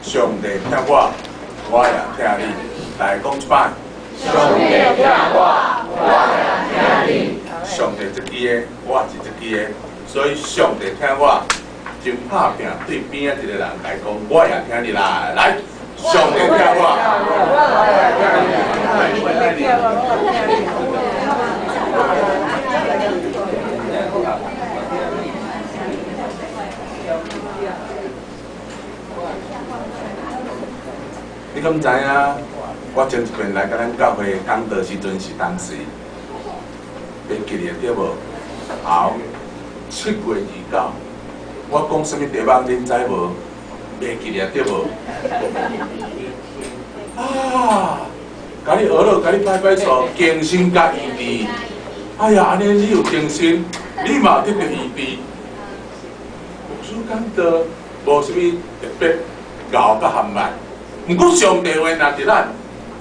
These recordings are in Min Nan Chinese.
上帝疼我，我也疼你。來講一擺。上帝疼我，我也疼你。上帝一支的，我是一支的，所以上帝疼我，真拍拚對邊仔一個人來講，我也疼你啦。來，上帝疼我，我也疼你。你敢知影？我前一遍來佮咱教會講道時陣是當時，袂記得對無？好，7月29，我講啥物題目恁知無？袂記得對無？啊！共你學了，共你擺擺手，更新佮醫治。哎呀，按呢你有更新，你嘛有得著醫治。牧師講道無啥物特別𠢕佮含慢。毋過上帝話若佇咱，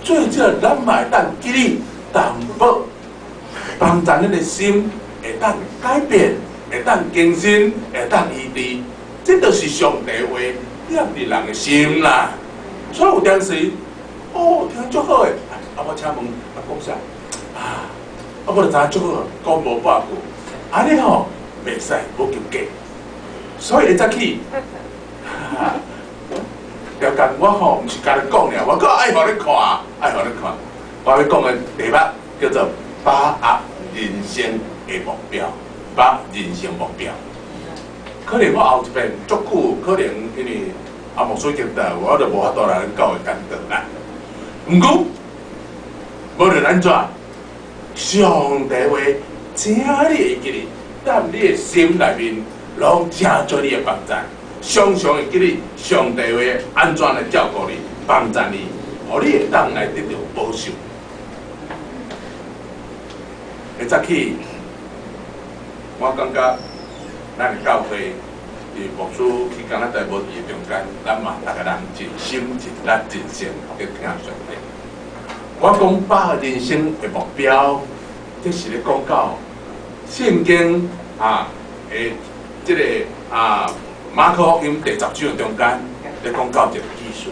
最少咱嘛會當記你淡薄，幫助咱的心會當改變，會當更新，會當醫治。這就是上帝話念佇人的心啦。所以有當時，哦，聽足好的，啊，我請問啊，講啥？啊，啊，我就知影足好，講無半句，按呢吼，袂使無及格。所以會早起。條件我吼，毋是共你講爾，我閣愛予你看，愛予你看。我欲講的題目叫做把握人生的目標，把握人生目標。可能我後一遍足久，可能因為阿牧師已經到，我就無法度來教會講道啦。毋過，無論按怎，上帝話，請你會記得，踮你的心內面，攏誠做你的幫助。常常會記得上帝話按怎來照顧你、幫助你，予你會當來得著保守。會早起，我感覺咱的教會佇牧師去加拿大無佇的中間，咱嘛逐个人盡心盡力盡性去聽上帝。我講把握人生的目標，這是咧講到聖經啊，的這個啊。馬可福音第十章中間，咧講到一個故事。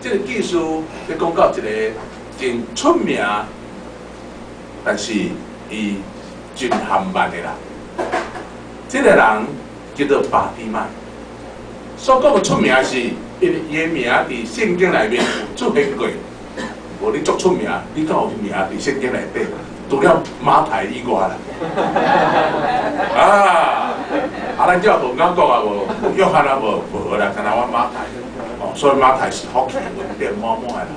這個故事咧講到一個真出名，但是伊真含慢的人。這個人叫做巴底買。所講的出名是，因為伊的名佇聖經內面有出現過。無你足出名，你敢有名佇聖經內底？除了馬太以外啦。啊！啊，咱這無雅各啊無，約翰啊無，無啦，干焦我馬太，哦，所以馬太是福氣恩典滿滿的啦。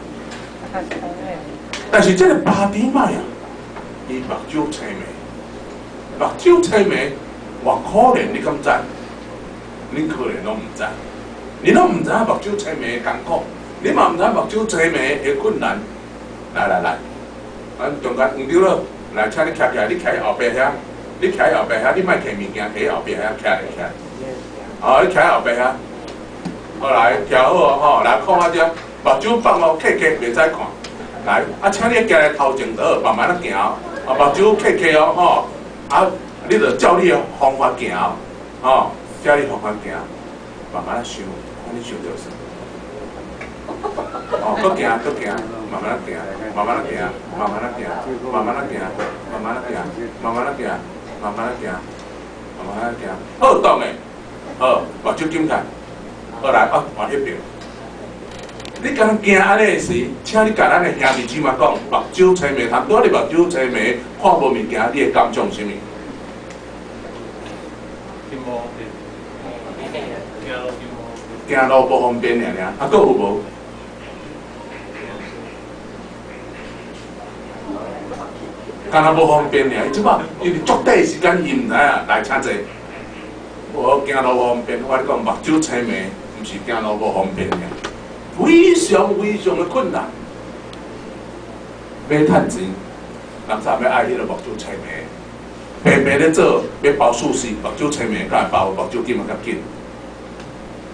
但是這個巴底買啊，伊目睭青盲，目睭青盲，偌可憐，你敢知？你可能攏毋知，你攏毋知影目睭青盲的艱苦，你嘛毋知影目睭青盲的困難。來來來，咱中間黃長老來，請你徛起來，你徛佇後壁遐。你徛佇後壁遐，你莫提物件，提佇後壁遐徛咧徛。哦，你徛佇後壁遐，好來，徛好哦吼，來看我這，目睭放哦，瞌瞌袂使看。來，啊，請你行來頭前就好，慢慢仔行哦。啊，目睭瞌瞌哦吼，啊，你著照你的方法行哦，吼，照你方法行，慢慢仔想，看你想著啥。哦，閣行，閣行，慢慢仔行，慢慢仔行，慢慢仔行，慢慢仔行，慢慢仔行，慢慢仔行。慢慢仔行，慢慢仔行，好當的，好，目睭緊開，好來，啊，換彼爿。你敢行按呢的時，請你共咱的兄弟姊妹講，目睭青盲，通拄仔你目睭青盲，看無物件，你的感想是啥物？行路無方便爾爾，啊，閣有無？敢若無方便爾，伊這擺因為足短時間，伊毋知影來請坐。無行路無方便，我咧講目睭青盲，毋是行路無方便爾，非常非常的困難。欲趁錢，人啥欲愛彼个目睭青盲，平平咧做，欲包壽司，目睭青盲，敢會包目睭緊嘛較緊。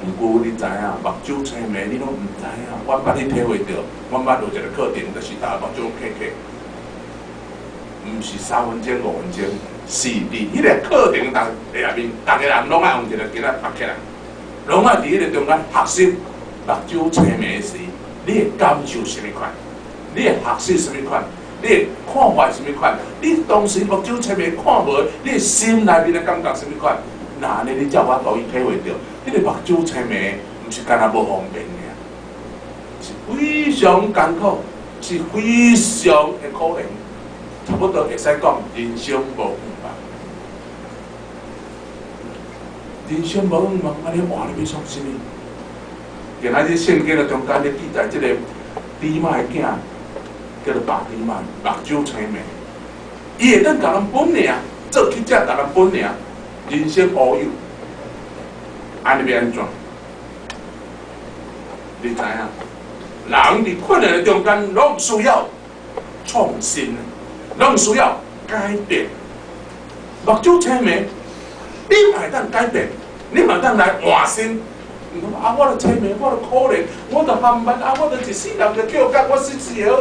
毋過你知影，目睭青盲你攏毋知影，我捌去體會著，我捌有一個課程，就是逐个目睭瞌瞌。毋是3分鐘、5分鐘，是佇彼個課程內面，逐个人攏愛用一个鏡仔拍起來，攏愛佇彼個中間學習，目睭青盲時，你會感受啥物款？你會學習啥物款？你會看法啥物款？你當時目睭青盲看無，你心內面的感覺啥物款？那按呢，你才有法度去體會著，彼個目睭青盲，毋是干焦無方便爾，是非常艱苦，是非常的可憐，差不多會使講人生無願望。人生無願望，按呢活咧欲創啥物？今仔日聖經的中間咧記載，這個底買的囝叫做巴底買，目睭青盲，伊會當共人本領，做乞食共人本領，人生烏有，按呢欲按怎？你知影？人佇困難的中間，攏需要創新，攏需要改變。目睭青盲，你嘛會當改變，你嘛當來換新。啊！我著青盲，我著可憐，我著含慢啊！我著一世人就叫甲我死死會好。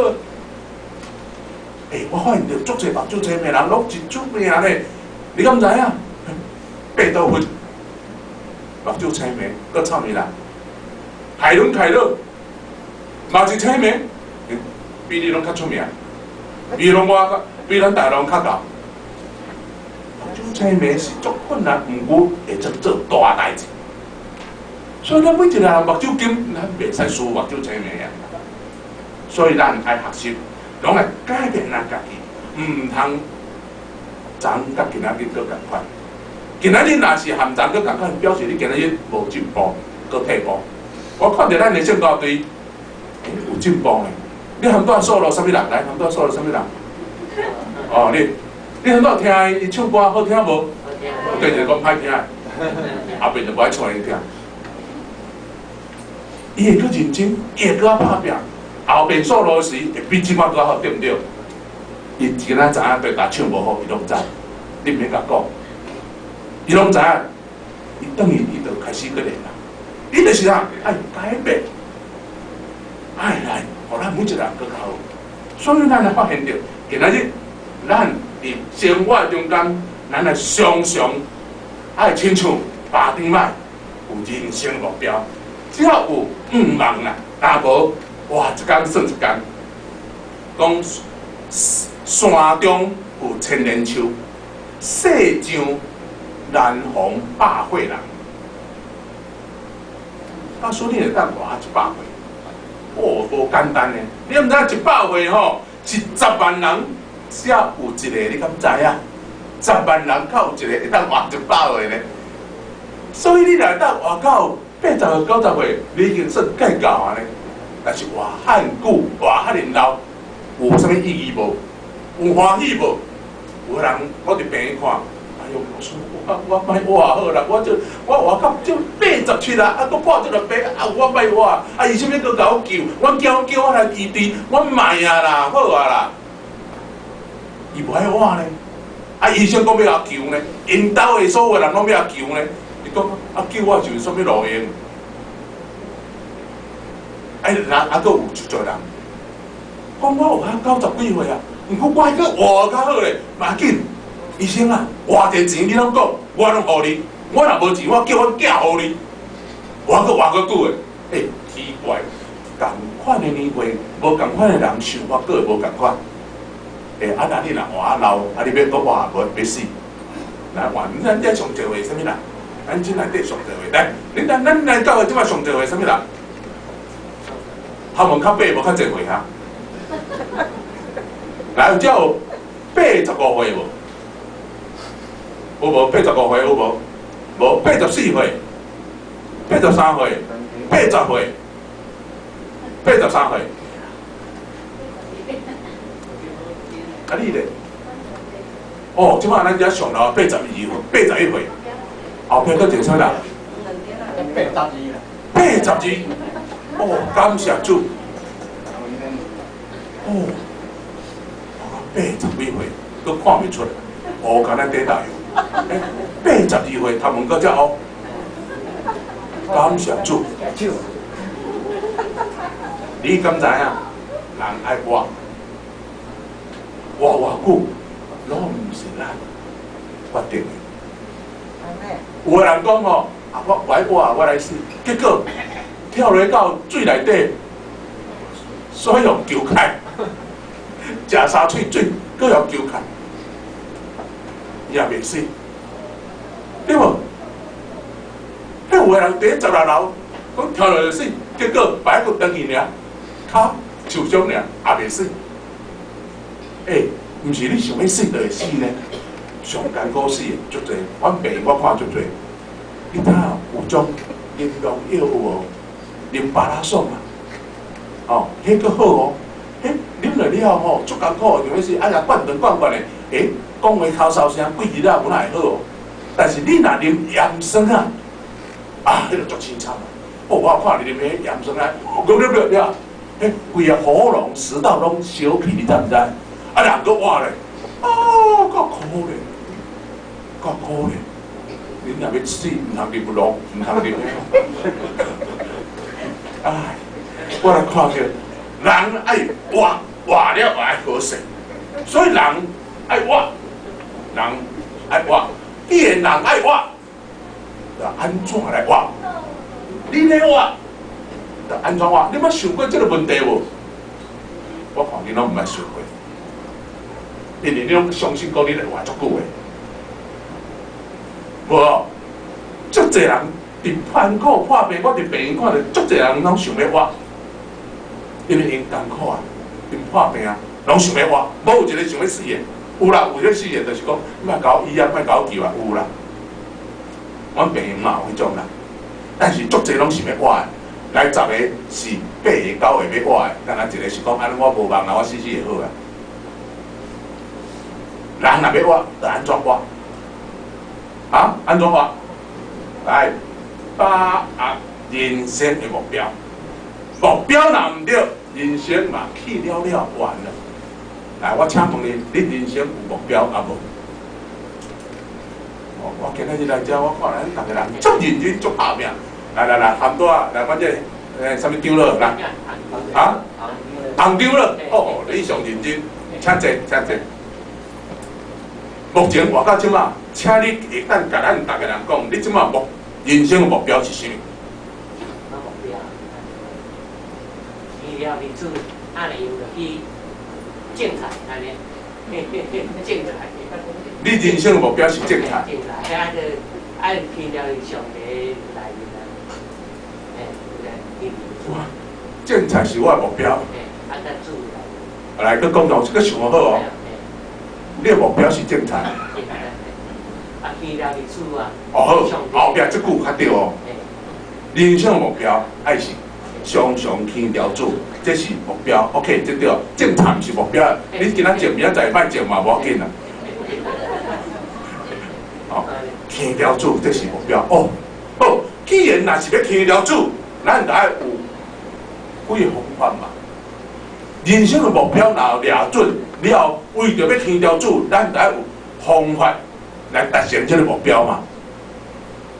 欸，我發現著足濟目睭青盲人攏真出名咧，你敢知影？貝多芬目睭青盲，閣臭物人？海倫凱勒嘛是青盲，比你攏較出名，比攏我較，比咱大人較𠢕。目睭青盲是足困難，毋過會當做大代誌。所以咱每一個人目睭金，咱袂使輸目睭青盲啊。所以咱愛學習，攏愛改變咱家己，毋通昨佮今仔日閣仝款。今仔日若是和昨閣仝款，表示你今仔日無進步，閣退步。我看著咱的聖歌隊，欸，有進步呢。你含拄掃羅啥物人？來，含拄掃羅啥物人？哦，你含拄聽伊唱歌好聽無？對，就講歹聽，後邊就無愛唱伊聽。伊會閣認真，伊會閣較拍拼。後邊掃羅時會比這擺閣較好，對毋對？伊今仔知影對達唱無好，伊攏知，你毋免共講，伊攏知影。伊轉去伊就開始閣練啦。伊就是啥，愛改變，愛來，予咱每一個人閣較好。所以咱來發現著，今仔日咱佇生活中間，咱來常常愛親像巴底買有人生目標。只要有願望啦，若無哇，一工算一工。講山中有千年樹，世上難逢百歲人。假使你會當活100歲，哦，無簡單呢。你毋知100歲吼，是10萬人才有一個，你敢知影？10萬人才有一個會當活100歲呢。所以你若會當活到80歲、90歲，你已經算計較啊呢。但是活遐爾久，活遐爾老，有啥物意義無？有歡喜無？有的人我佇病院看，哎喲，老師，我莫活好啦，我這我活到這87啦，啊，閣破這個病，啊，我莫活，啊，醫生欲閣共我救，阮叫叫我來醫治，我莫啊啦，好啊啦，伊無愛活呢，啊，醫生講欲共救呢，𪜶兜的所有人攏欲共救呢，伊講啊，救我是有啥物路用？哎，人啊，閣有一濟人講我有遐90幾歲啊，毋過我還閣活較好咧，無要緊。醫生啊，偌濟錢你攏講，我攏予你。我若無錢，我叫阮囝予你。我閣活閣久的，欸，奇怪，仝款的年歲，無仝款的人想法，閣會無仝款。欸，啊，若你若活啊老，啊，你欲閣活無欲死？來活，咱這上濟歲啥物人？咱這內底上濟歲，來，你咱咱來教會這擺上濟歲啥物人？頭毛較白無較濟歲哈？來，這有85歲無？有無85歲有無？無84歲、83歲、80歲、83歲。啊你咧？哦，這擺咱遮上老82歲，81歲，後壁閣一個啥人？82 82，哦，感謝主。哦，80幾歲，閣看袂出來，哦，敢若底大油。82歲，頭毛閣遮烏，感謝主。你敢知影？人愛活，活偌久，攏毋是咱決定的。有的人講吼，啊，我愛活，我來死，結果跳落到水內底，所以予救起來，食三喙水，閣予救起來，伊也袂死，對無？彼有的人佇咧16樓，講跳落就死，結果擺個斷去爾，跤受傷爾，也袂死。欸，毋是你想欲死就會死呢？上艱苦死的足濟，阮病院我看足濟。你知影有種啉農藥有無？啉巴拉爽啊，哦，彼閣好哦，彼啉落了後吼，足艱苦，想欲死，啊若灌腸灌灌的，欸，講話咳嗽聲幾日了有哪會好哦？但是你若啉鹽酸啊，啊，彼個足凄慘啊！哦，我有看你啉彼鹽酸啊，咕嚕嚕了，彼規个喉嚨、食道攏燒去，你知毋知？啊，人閣活咧，啊，夠可憐，夠可憐。恁若欲死，毋通啉露，毋通啉。唉，我來看著人愛活，活了愛好勢，所以人愛活，人愛活。既然人愛活，就按怎來活？你咧活，就按怎活？你捌想過這個問題無？我看你攏毋捌想過，因為你攏相信講你會活足久的，無？足濟人佇貧苦破病，我佇病院看著足濟人攏想欲活，因為𪜶艱苦啊，𪜶破病啊，攏想欲活，無有一個想欲死的。有啦，有咧死的，就是講莫共我醫啊，莫共我救啊，有啦。阮病院嘛有彼種啦，但是足濟攏想欲活的，來十個是八個九個欲活的，干焦一個是講按呢我無望啊，我死死會好啊。人若欲活，就按怎活？啊？按怎活？來把握人生的目標，目標若毋對，人生嘛去了了完了。來，我請問你，你人生有目標抑無？哦，我今仔日來遮，我看咱逐个人足認真、足拍拚。來來來，含多啊，來，阮這個欸，啥物長老來？啊？洪長老，哦，你上認真，請坐，請坐。目前活到這馬，請你會當共咱逐个人講，你這馬目人生的目標是啥物？目標，醫療民主，按呢用就去種菜，按呢，種菜。你人生的目標是種菜？種菜，遐個愛天了上帝內面啊，嘿，哇，種菜是我的目標。啊，再煮來，閣講講，這個想好哦。你的目標是種菜。啊，天了主啊。哦好，後壁這句較對哦。人生的目標愛是常常牽牢主，這是目標。OK，這對。種菜毋是目標，你今仔種，明仔載莫種嘛無要緊啦。哦，牽牢主，這是目標。哦，好，既然若是欲牽牢主，咱就愛有幾个方法嘛。人生的目標若掠準了，為著欲牽牢主，咱就愛有方法來達成這个目標嘛，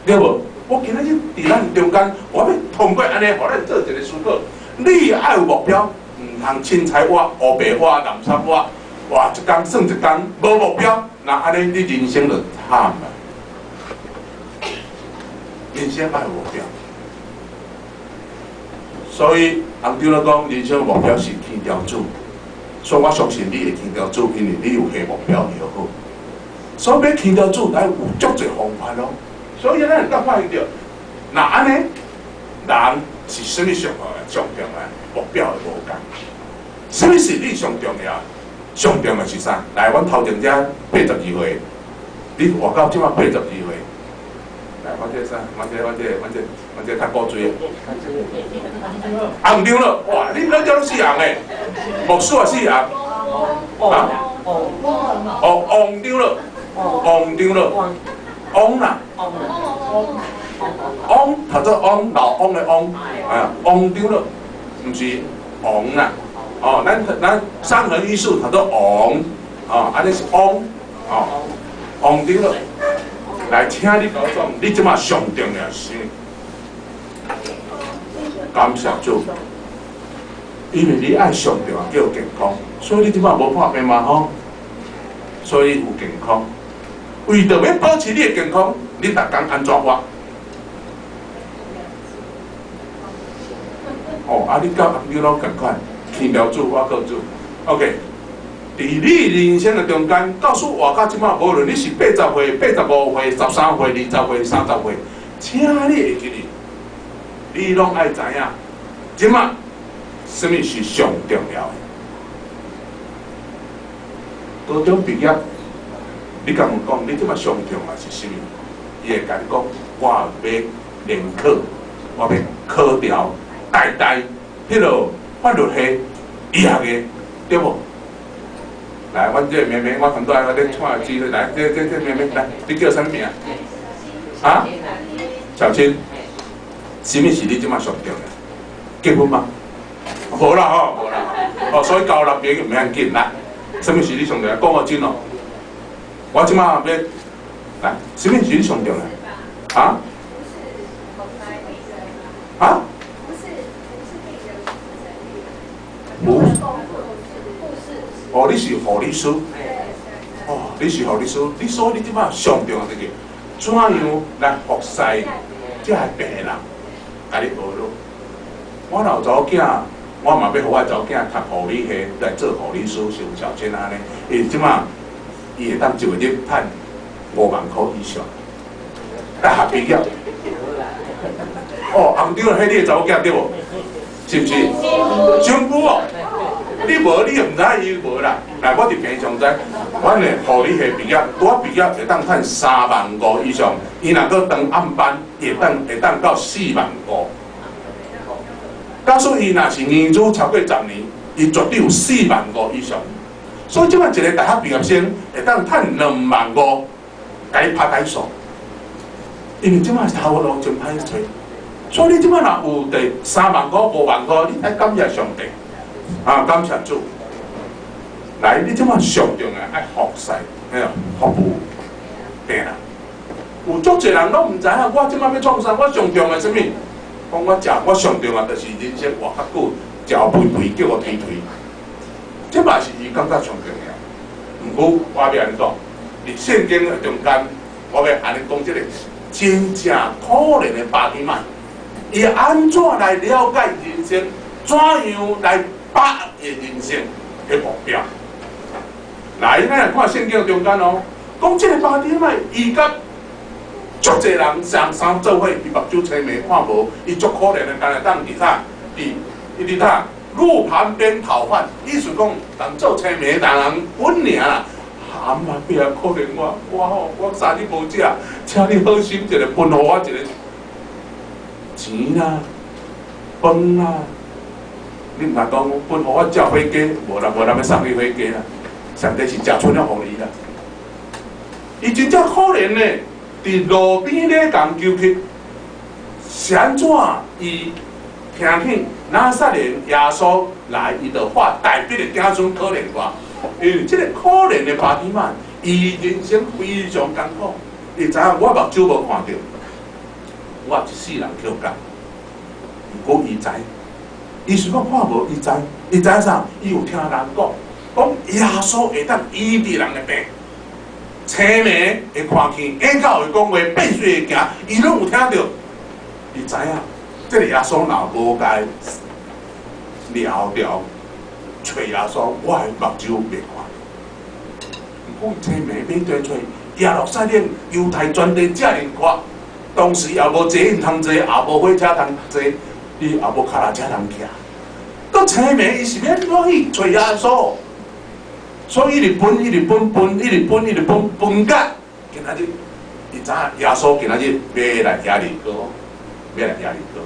對無？我今仔日佇咱中間，我欲通過按呢，予咱做一個思考。你愛有目標，毋通凊彩活、烏白活、濫濕活，活一工算一工，無目標，那按呢你人生就慘啦。人生愛有目標，所以洪長老講，人生目標是牽牢主，所以我相信你會牽牢主，因為你有彼目標就好。所以欲牽牢主，咱有足濟方法咯。所以咱會當發現著，若按呢，人是啥物上上重要目標會無仝？啥物是你上重要？上重要是啥？來，阮頭前遮82歲，你活到這馬82歲。來，我這啥？我這我這我這我這較古錐的。紅長老，哇！你咱遮攏姓洪的，牧師也姓洪。啊？哦，王長老，王長老，王啦，翁讀做翁，老翁的翁，啊，王長老，毋是王啦。哦，咱咱三橫一豎讀做王，哦，按呢是翁，哦，王長老。來，請你共我講，你這馬上重要是啥？感謝主，因為你愛上重要叫健康，所以你這馬無破病嘛吼，所以有健康。為著欲保持你的健康，你逐工按怎活？哦，啊，你佮你攏仝款，輕描主，我告主。OK，佇你人生的中間，告訴我到這擺，無論你是80歲、85歲、13歲、20歲、30歲，請你會記得，你攏愛知影，這擺啥物是上重要的。高中畢業，你共問講，你這擺上重要是啥物？伊會共你講，我欲聯考，我欲考著台大彼个法律系醫學的，對無？來，阮這个妹妹，我拄仔我咧看資料，來，這妹妹來，你叫啥物名？啊？小青，啥物是你這擺上重要？結婚嗎？無啦吼，無啦吼，哦，所以交男朋友毋免緊啦。啥物是你上重要？講予真哦。我這擺欲來，啥物是你上重要？啊？啊？不是。哦，你是護理師。哦，你是護理師，你所以你這擺上重要就是怎樣來服侍這个病人，共你學咯。我若有查某囝，我嘛欲予我查某囝讀護理系來做護理師，像小倩按呢。伊這擺伊會當一個月趁5萬箍以上，大學畢業。哦，紅長，彼你的查某囝對無？是毋是？新婦哦，你無你也毋知伊無啦。來，我佇平常知，阮的護理系畢業，拄仔畢業會當趁3萬5以上。伊若閣當暗班，會當到4萬5。假使伊若是年資超過10年，伊絕對有4萬5以上。所以這擺一個大學畢業生會當趁2萬5，共你拍台數。因為這擺頭路真歹揣，所以你這擺若有第3萬塊、5萬塊，你愛感謝上帝，啊，感謝主。來，你這擺上重要愛服侍，彼個服務病人。有足濟人攏毋知影，我這擺欲創啥？我上重要啥物？講我食，我上重要就是人生活較久，食肥肥叫我推推。這嘛是伊感覺上重要。毋過我欲按呢講，佇聖經的中間，我欲按呢講這個真正可憐的巴提買，伊按怎來了解人生？怎樣來把握伊人生的目標？來，咱來看聖經中間哦，講這個巴提買，伊佮足濟人雙雙做伙，伊目睭青盲看無，伊足可憐的，干焦當佇啥？伊佇啥？路旁邊討飯，意思講，人做青盲，人人阮爾啦。阿媽別啊，可憐我，我吼，我3日無食，請你好心一下，分予我一个錢啦、飯啦。你毋通講分予我食火雞，無人無人欲送你火雞啦。上帝是食剩仔予你啦。伊真正可憐呢，佇路邊咧共求乞，是按怎？伊聽見拿撒勒耶穌來，伊就喊大衛的子孫可憐我。因為這個可憐的巴提買，伊人生非常艱苦。伊知影我目睭無看著，我一世人抾工。毋過伊知，伊雖講看無，伊知，伊知啥？伊有聽人講，講耶穌會當醫治人的病，青盲會看見，啞狗會講話，變水會行，伊攏有聽著。伊知影，這個耶穌若無共療著，揣耶穌，我的目睭袂看。毋過青盲欲對揣耶路撒冷猶太全地遮爾闊，當時也無捷運通坐，也無火車通坐，伊也無跤踏車通騎。閣青盲伊是欲按怎去揣耶穌？所以一直分，一直分，分，一直分，一直分，分甲今仔日，伊知影耶穌今仔日欲來耶利哥，欲來耶利哥，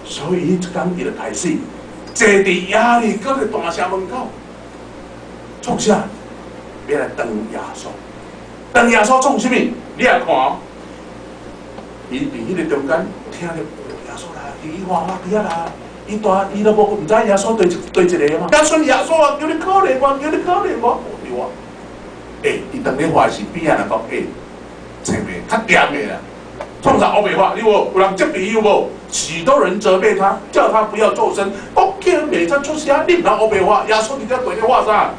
所以彼一工伊就開始坐佇耶利哥的大城門口，創啥？欲來等耶穌，等耶穌創啥物？你來看哦，伊佇彼个中間聽著耶穌來，伊看我佇遐啦，伊大伊都無毋知耶穌佗一个嘛。耶穌耶穌啊，求你可憐我，求你可憐我，對我。欸，伊當咧話是邊仔人講，欸，青盲較恬的啦，創啥烏白話？你有無？有人責備伊有無？許多人責備他，叫他不要作聲。我叫袂使出聲，你毋通烏白話。耶穌佇遮對咧話啥？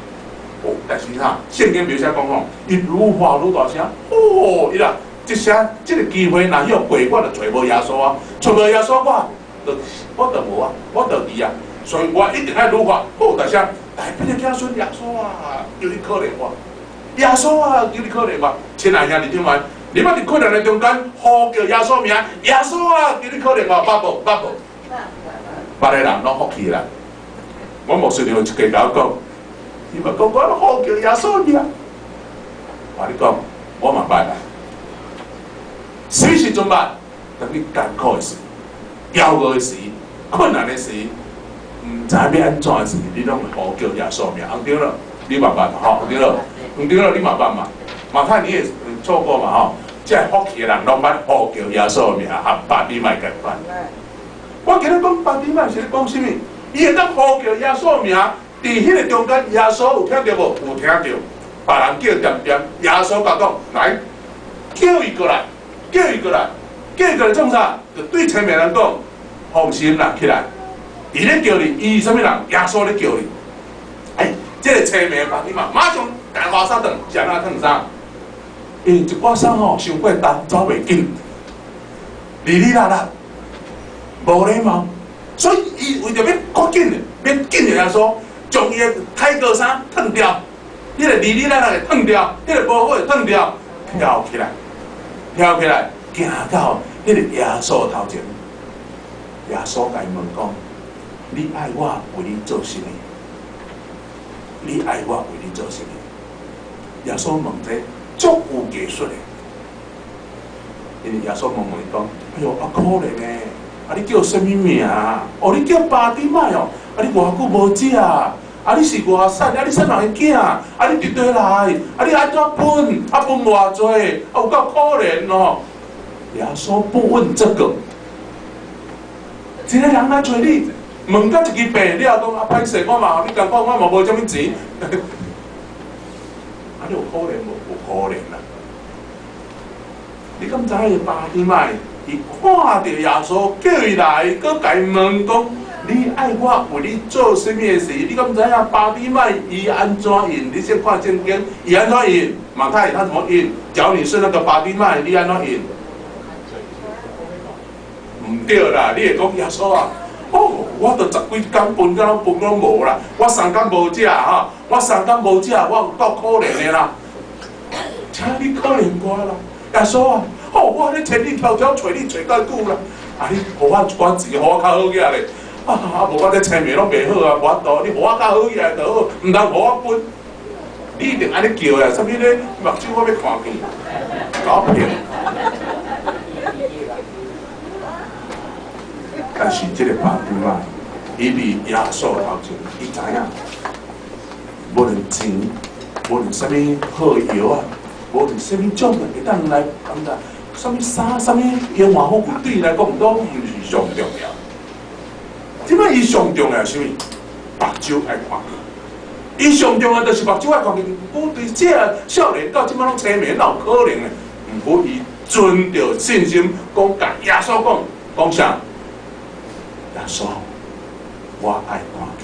哦，但是啥？聖經描寫講吼，伊愈話愈大聲。哦，伊啦，這聲這个機會若予過，我就揣無耶穌啊，揣無耶穌我我就無啊，我就醫啊，所以我一定愛如法。好，大聲，大衛的子孫耶穌啊，求你可憐我！耶穌啊，求你可憐我！親愛兄弟姊妹，你捌佇困難的中間呼叫耶穌名，耶穌啊，求你可憐我！捌無？捌無？捌的人攏福氣啦。我牧師娘一家共我講，伊嘛講我呼叫耶穌名，我你講，我嘛捌啦。什麼時陣捌？當你艱苦的時、驕傲的時、困難的時，毋知要按怎的時，你攏會呼叫耶穌名。對了，你嘛捌吼？對了，對了，你嘛捌嘛？馬太你也做過嘛？吼，這福氣的人攏捌呼叫耶穌名，和巴底買共款。我今日講巴底買是咧講啥物？伊會當呼叫耶穌名，佇彼個中間，耶穌有聽著無？有聽著。別人叫恬恬，耶穌共講，來，叫伊過來，叫伊過來，叫伊過來創啥？就對青盲人講，放心啦，起來。伊咧叫你，伊是啥物人？耶穌咧叫你。哎，這個青盲巴底買，馬上共外衫斷，是按怎脫衫？因為一寡衫吼，傷過重，走袂緊，哩哩啦啦，無禮貌。所以伊為著欲較緊的，欲緊的耶穌，將伊的開高衫脫掉，彼個哩哩啦啦的脫掉，彼個無好的脫掉，跳起來，跳起來，行到彼個耶穌頭前。耶穌共伊問講：你愛我為你做啥物？你愛我為你做啥物？耶穌問這足有技術的，因為耶穌問問伊講：哎喲，啊可憐呢！啊你叫啥物名？哦，你叫巴底買哦！啊你偌久無食？啊你是偌瘦？啊你啥人的囝？啊你佇佗來？啊你按怎分？啊分偌濟？啊有夠可憐哦！耶穌不問這個，一個人來揣你，問到一支病了，講啊歹勢，我嘛你共講，我嘛無啥物錢。啊你有可憐無？有可憐啦！你敢知影巴底買？伊看著耶穌叫伊來，閣共伊問講：你愛我為你做啥物的事？你敢知影巴底買伊按怎應？你先看聖經，伊按怎應？馬太他怎麼應？假如你是那個巴底買，你按怎應？毋對啦，你會講耶穌啊？哦，我著十幾工飯敢攏飯攏無啦，我三工無食吼，我三工無食，我有夠可憐的啦，請你可憐我啦，耶穌啊！哦，我咧千里迢迢揣你揣遮久啦，啊你予我一寡錢，予我較好起來咧。啊啊，無我這青盲攏袂好啊，無法度，你予我較好起來就好，毋通予我分。你一定按呢叫啦，啥物咧？目睭我欲看見，搞騙。但是這個巴底買，伊佇耶穌頭前，伊知影，無論錢，無論啥物好藥啊，無論啥物種會當來幫助。啥物衫、啥物榮華富貴，對伊來講攏毋是上重要。這擺伊上重要是啥物？目睭愛看見。伊上重要就是目睭愛看見。毋過對這個少年到這擺攏青盲，哪有可能呢？毋過伊存著信心，講共耶穌講，講啥？耶穌，我愛看見。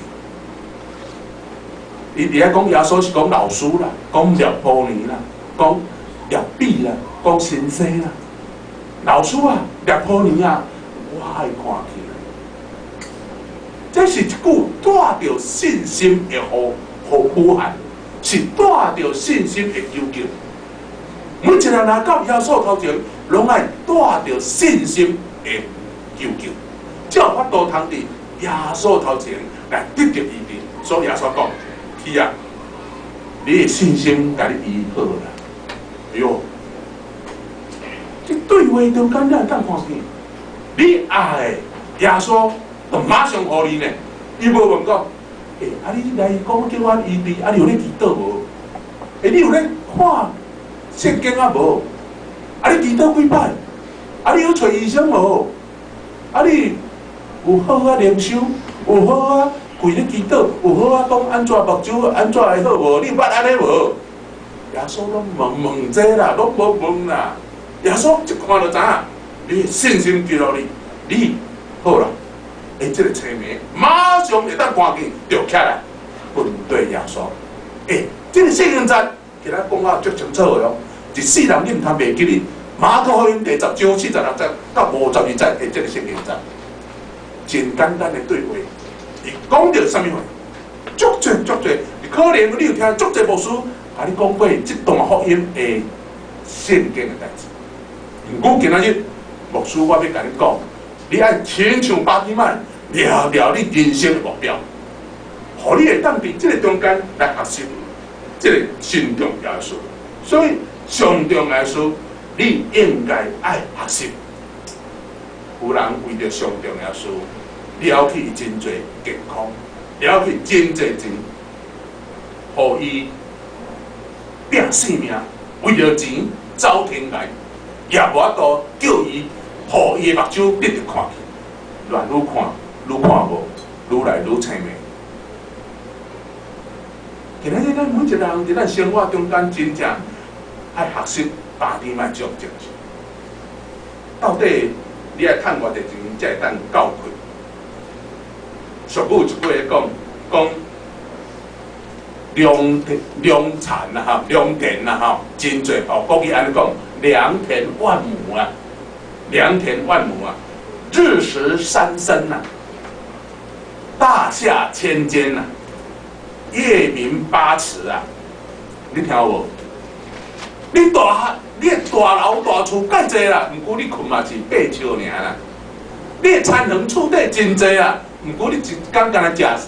伊佇遐講耶穌是講老師啦，講拉波尼啦，講拉比啦，講先生啦。老師啊，拉波尼啊，我愛看見。這是一句帶著信心的呼呼喊，是帶著信心的求救。每一個人來到耶穌頭前，攏愛帶著信心的求救，才有法度通佇耶穌頭前來得著醫治。所以耶穌講：去啊，你的信心共你醫好啦。哎喲！這對話中間，你會當看見，你愛耶穌，就馬上予你呢。伊無問講，欸，啊你來講叫我醫治，啊你有咧祈禱無？欸，你有咧看聖經啊無？啊你祈禱幾擺？啊你有揣醫生無？啊你有好好靈修，有好好跪咧祈禱，有好好講按怎目睭按怎會好無？你有捌按呢無？耶穌攏問問這啦，攏無問啦。耶穌一看就知影，你的信心救了你，你好啦。欸，這個青盲馬上會當看見，就起來跟對耶穌。欸，這個聖經節，今仔講甲足清楚的哦。一世人你毋通袂記得，馬可福音第十章46節到52節的這個聖經節。真簡單的對話，伊講著啥物話？足濟足濟，可能你有聽足濟牧師共你講過這段福音的聖經的代誌。毋過今仔日牧師我欲共你講，你愛親像巴提買，掠牢你人生的目標，予你會當佇這個中間來學習這個真重要的事。所以上重要的事，你應該愛學習。有人為著上重要的事，了去伊真濟健康，了去真濟錢，予伊拼性命，為著錢走天涯，也無法度叫伊，予伊的目睭得著看去，亂愈看愈看無，愈來愈青盲。今仔日咱每一個人佇咱生活中間，真正愛學習巴提買這種精神。到底你愛趁偌濟錢才會當夠困？俗語一句話講，講良田良田啊，吼，良田啊，吼，真濟哦。國語按呢講，良田萬畝啊，良田萬畝啊，日食三升啊，大廈千間啊，夜眠八尺啊，你聽有無？你的大樓大厝蓋濟啦，毋過你睏嘛是八尺爾啦。你的田園厝地真濟啊，毋過你一工干焦食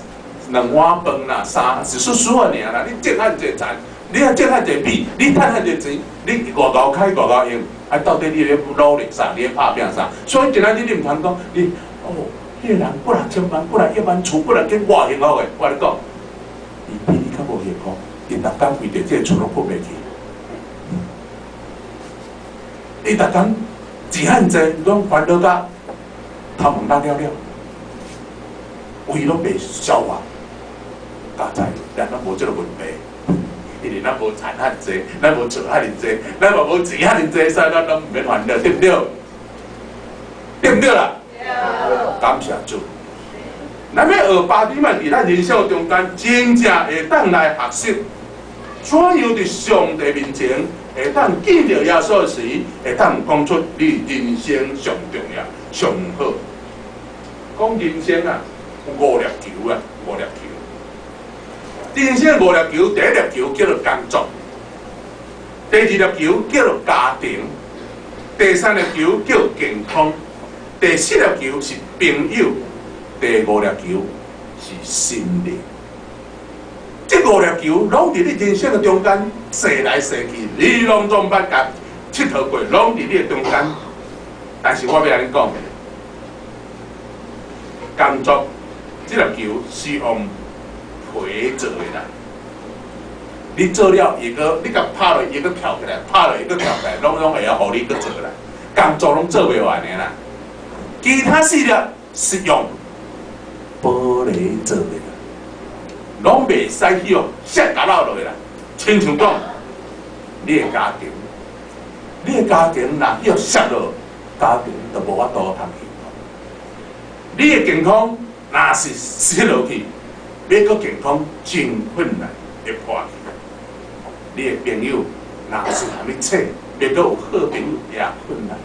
兩碗飯啦，三一絲絲仔爾啦。你種遐濟田，你若種遐濟米，你趁遐濟錢，你偌𠢕開偌𠢕用，啊，到底你咧努力啥？你咧拍拚啥？所以今仔日你毋通講你哦，彼個人幾若千萬、幾若億萬厝，幾若間偌幸福的，我共你講，伊比你較無幸福，伊逐工為著這個厝攏睏袂去。伊逐工錢遐濟，攏煩惱甲頭毛落了了，胃攏袂消化。佳哉，咱攏無這個問題，因為咱無田遐濟，咱無厝遐爾濟，咱嘛無錢遐爾濟，所以咱攏毋免煩惱，對毋對？對毋對啦？感謝主。咱欲學巴提買佇咱人生中間，真正會當來學習，怎樣佇上帝面前會當見著耶穌時，會當講出你人生上重要、上好。講人生啊，有五粒球啊，五粒球。人生五粒球，第一粒球叫做工作，第二粒球叫做家庭，第三粒球叫健康，第四粒球是朋友，第五粒球是心靈。這五粒球攏佇你人生的中間，踅來踅去，你攏總捌共𨑨迌過，攏佇你的中間。但是我欲共你講，工作這粒球是用皮做的啦。你做了，伊閣你共拍落，伊閣跳起來，拍落伊閣跳起來，攏總會曉予你閣做啦。工作攏做袂完的啦。其他四粒是用玻璃做的啦，攏袂使去予摔甲落落啦。親像講，你的家庭，你的家庭若去予摔落，家庭就無法度通幸福。你的健康若是失落去，欲閣健康真困難會破去。你的朋友若是予你揣，欲閣有好朋友也困難。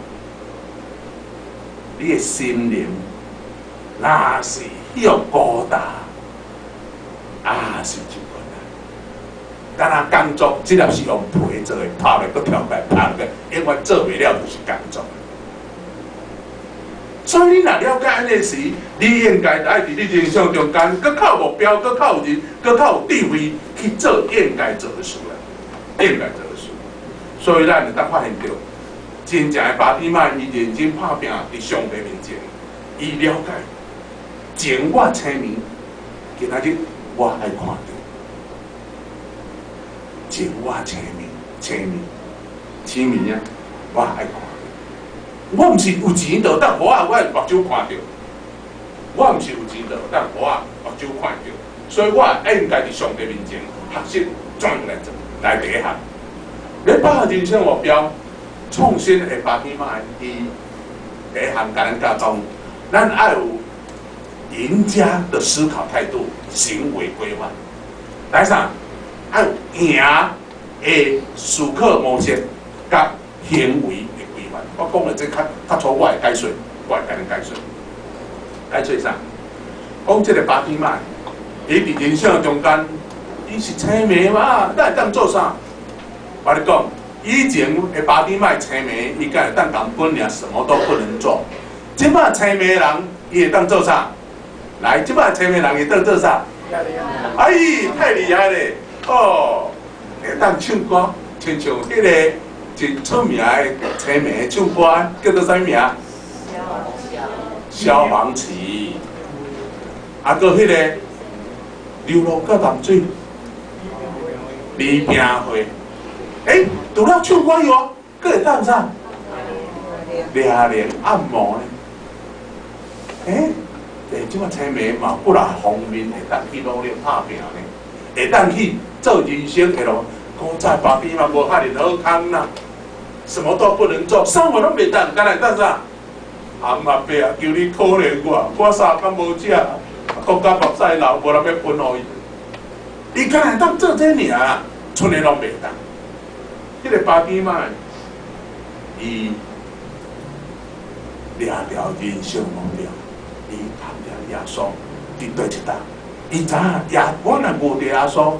你的心靈若是去予孤單，也是真困難。敢若工作，這粒是用皮做的，拍落閣跳起來，拍落永遠做袂了，就是工作。所以你若了解按呢時，你應該愛佇你人生中間，閣較有目標，閣較有人，閣較有智慧去做應該做的事啦，應該做的事。所以咱會當發現著，真正的巴提買，伊認真拍拚佇上帝面前，伊了解前我青暝，今仔日我愛看著前我青暝，青暝，青暝啊，我愛看。我毋是有錢就當予我的目睭看著，我毋是有錢就當予我目睭看著，所以我應該佇上帝面前學習怎樣來做，來第一項。欲拍人生目標，創新的巴提買，伊第一項共咱教講，咱愛有贏家的思考態度、行為規範。第三，愛有贏的思考模式佮行為的規範。我講的這較較粗，我會解說，我會共你解說。解釋啥？講這个巴底買，伊佇人生中間，伊是青盲嘛，咱會當做啥？我咧講，以前的巴底買青盲，伊敢會當共本爾什麼都不能做。這擺青盲人，伊會當做啥？來，這擺青盲人會當做啥？哎，太厲害咧！哦，會當唱歌，親像彼个真出名的青盲唱歌，叫做啥物名？蕭煌奇。啊，閣彼个流浪到淡水，李平惠。欸，除了唱歌以外，閣會當啥？掠臉按摩呢？欸，欸，這擺青盲嘛，幾若方面會當去努力拍拚呢，會當去做人生的路。古早巴底嘛無遐爾好康啦，什麼都不能做，啥物攏袂當，敢會當啥？阿姆阿伯啊，求你可憐我，我三工無食，閣甲目屎流，無人欲分予伊。伊敢會當做這爾，賰的攏袂當。彼个巴底買，伊掠著人生目標，伊看著耶穌佇佗一搭，伊知影耶，我若遇著耶穌，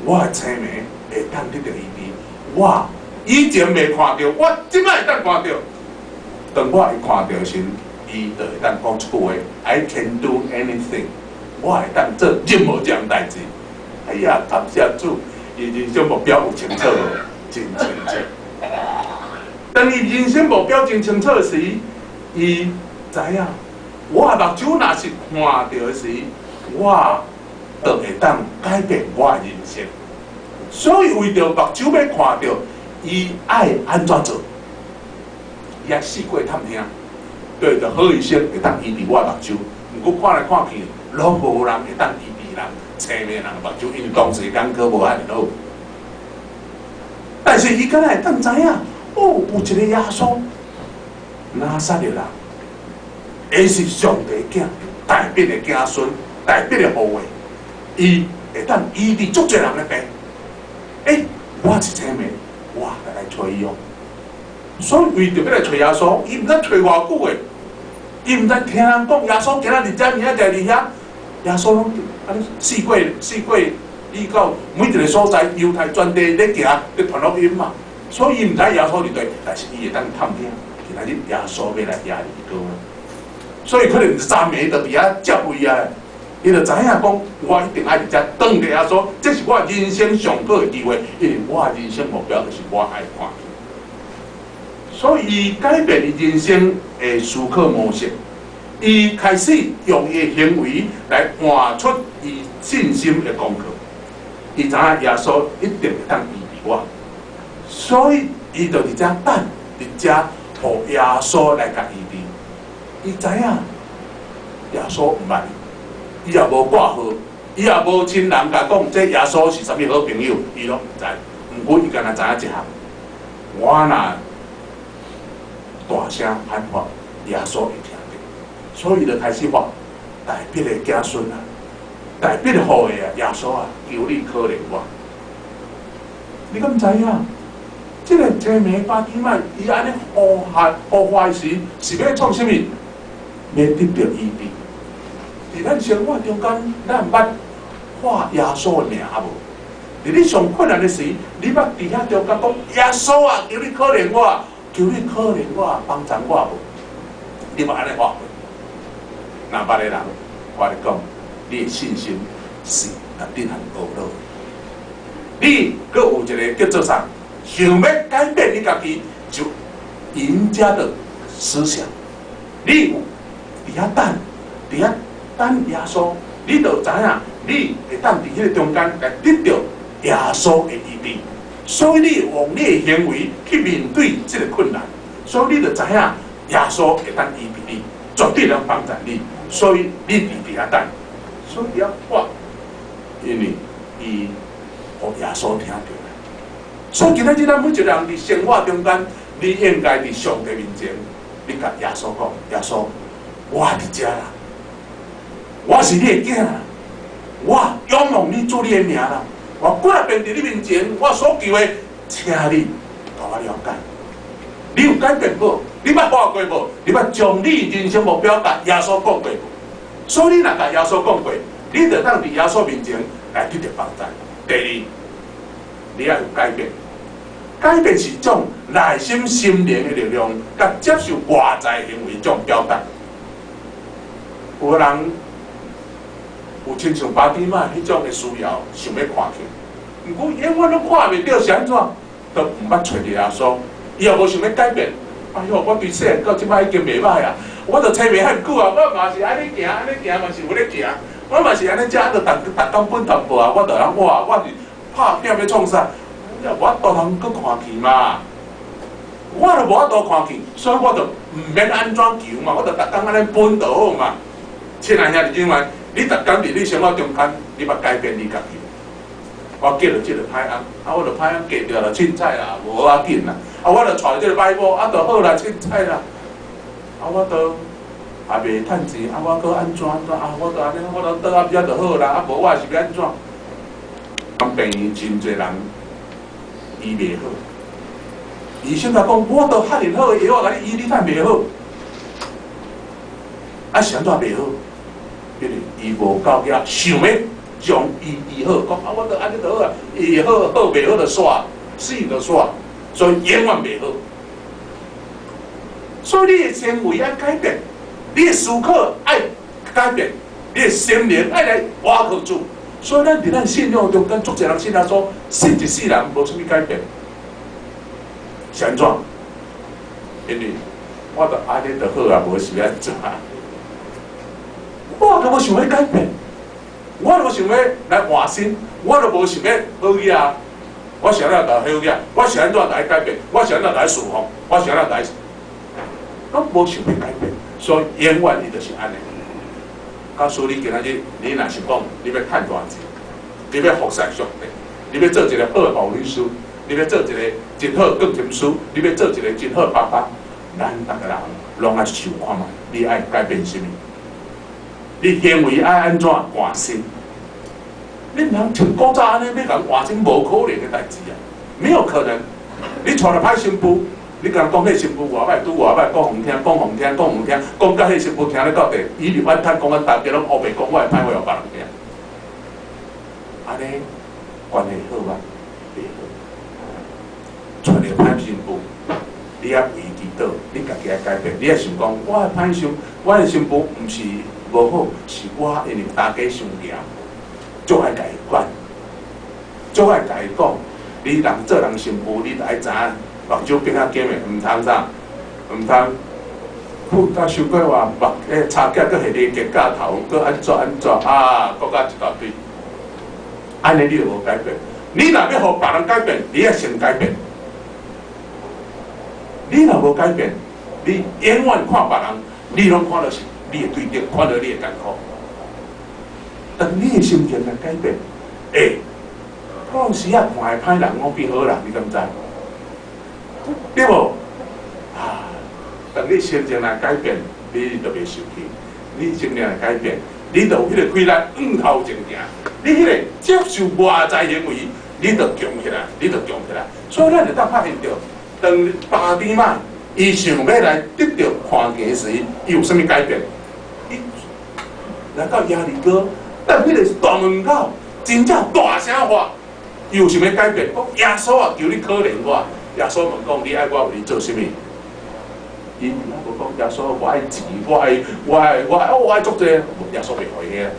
我的青盲會當得著醫治。我以前袂看著，我這擺會當看著。當我會看著時，伊就會當講一句話：I can do anything。我會當做任何一項代誌。哎呀，感謝主，伊人生目標有清楚無？真清楚。當伊人生目標真清楚時，伊知影，我的目睭若是看著時，我就會當改變我的人生。所以為著目睭欲看著，伊愛按怎做？伊愛四過探聽，對著好醫生會當醫治我目睭。毋過看來看去，攏無人會當醫治人青盲人目睭，因為當時眼科無遐爾好。但是伊敢若會當知影，哦，有一個耶穌，拿撒勒人，伊是上帝囝，大衛的子孫，大衛的後裔，伊會當醫治足濟人的病。欸，我是青盲，我來揣伊哦。所以為著欲來揣耶穌，伊毋知揣偌久的，伊毋知聽人講耶穌今仔日遮，明仔載佇遐，耶穌攏按呢四過四過，伊到每一個所在，猶太全地咧行，咧傳福音嘛。所以伊毋知耶穌佇佗，但是伊會當探聽，今仔日耶穌欲來耶利哥。所以可能昨暝就佇遐接位啊，伊就知影講，我一定愛佇遮等著耶穌，這是我人生上好的機會，因為我人生目標就是我愛看。所以伊改變伊人生的思考模式，伊開始用伊的行為來換出伊信心的功課。伊知影耶穌一定會當醫治我，所以伊就佇遮等，佇遮予耶穌來共醫治。伊知影耶穌毋捌伊，伊也無掛號，伊也無親人共講這耶穌是啥物好朋友，伊攏毋知。毋過伊干焦知影一項，我若大聲喊話，耶穌會聽著，所以伊就開始喊大衛的子孫啊，大衛的後裔啊，耶穌啊，求你可憐我。你敢知影？這个青盲巴底買，伊按呢呼喊呼喊時，是欲創啥物？欲得著醫治。佇咱生活中間，咱捌喊耶穌的名無？佇你上困難的時，你捌佇遐中間講耶穌啊，求你可憐我，求你可憐我，幫助我無？你捌按呢喊過？若捌的人，我咧講，你的信心是特別很薄弱。你閣有一個叫做啥？想欲改變你家己，就贏家的思想。你有佇遐等，佇遐等耶穌，你就知影，你會當佇彼個中間來得著耶穌的醫治。所以你用你的行為去面對這個困難，所以你就知影耶穌會當醫治你，絕對能幫助你。所以你佇遐等，所以要我，因為伊予耶穌聽著。所以今仔日咱每一個人佇生活中間，你應該佇上帝面前，你共耶穌講：耶穌，我佇遮啦，我是你的囝啦，我仰望你主你的名啦，我幾若遍佇你面前，我所求的，請你共我了解。你有改變無？你捌喊過無？你捌將你人生目標共耶穌講過無？所以你若共耶穌講過，你就當佇耶穌面前來得著幫助。第二，你愛有改變，改變是種內心心靈的力量，佮接受外在行為種表達。有个人有親像巴蒂麥彼種的需要，想欲看見，毋過永遠攏看袂著是按怎，都毋捌揣著耶穌，伊也無想欲改變。哎喲，我對細漢到這擺已經袂歹啊，我著揣袂遐久啊，我嘛是按呢行，按呢行嘛是有咧行，我嘛是按呢食，就逐逐工分淡薄啊，我就人哇，我是拍拼欲創啥？無法度通閣看去嘛，我就無法度看去，所以我就毋免按怎求嘛，我就逐工按呢分就好嘛。親愛兄弟姊妹，你逐工佇你生活中間，你捌改變你家己？我嫁著這个歹翁，啊，我著歹翁嫁著就凊彩啦，無要緊啦。啊，我著娶這个歹某，啊，就好啦，凊彩啦。啊，我都也袂趁錢，啊，我閣按怎按怎，啊，我都按呢，我都倒暗遮就好啦，啊，無我是欲按怎？病院真濟人醫袂好，醫生就講，我都遐爾好的藥，我共你醫，你哪袂好？啊，是按怎袂好？因為伊無夠額，想欲將伊醫好，講啊，我都按呢就好啊，醫好好袂好就煞，死就煞，所以永遠袂好。所以你的行為愛改變，你的思考愛改變，你的心靈愛來倚靠主。所以咱佇咱信仰中間，足濟人信耶穌，信一世人無啥物改變，是按怎？因為我著按呢就好啊，無是按怎？我都無想欲改變，我都無想欲來換新，我都無想欲好額。我是按怎就好額，我是按怎來改變，我是按怎來侍奉，我是按怎來，攏無想欲改變，所以永遠伊就是按呢。假使你今仔日，你若想講你欲趁大錢，你欲服侍上帝，你欲做一個好的護理師，你欲做一個真好的鋼琴師，你欲做一個真好的爸爸，咱逐个人攏愛想看覓，你愛改變啥物？你行為愛按怎換新？你毋通像古早按呢，欲共換新，無可能的代誌啊！沒有可能。你娶著歹新婦，你共人講彼新婦偌歹，拄偌歹，講予聽，講予聽，講予聽，講甲彼新婦聽咧到底，伊入怨嘆，講阮大家攏烏白講我的歹話予別人聽。按呢關係好嗎？袂好。娶著歹新婦，你愛為祈禱，你家己愛改變，你愛想講，我的歹新，我的新婦毋是無好，是我因為大家傷嚴，足愛共伊管，足愛共伊講。你人做人新婦，你著愛知影目睭變較金的，毋通啥，毋通噴甲傷過活，目彼柴仔閣下咧結架頭，閣按怎按怎啊，閣較一大堆。按呢你就無改變。你若欲予別人改變，你愛先改變。你若無改變，你永遠看別人，你攏看著是你的對敵，看著你的艱苦。當你的心情來改變，欸，有時啊看的歹人攏變好人，你敢知？對無？啊，當你心情來改變，你就袂生氣。你心情來改變，你就有彼個氣力向頭前行。你彼個接受外在行為，你就強起來，你就強起來。所以咱會當發現著，當巴蒂麥伊想欲來得著看見時，伊有啥物改變？伊來到耶利哥，但彼個大門口真正大聲喊，伊有想欲改變？講耶穌啊，求你可憐我。耶穌問講：你愛我為你做啥物？伊無講耶穌，我愛錢，我愛我愛我愛，我愛足濟。耶穌袂予伊個，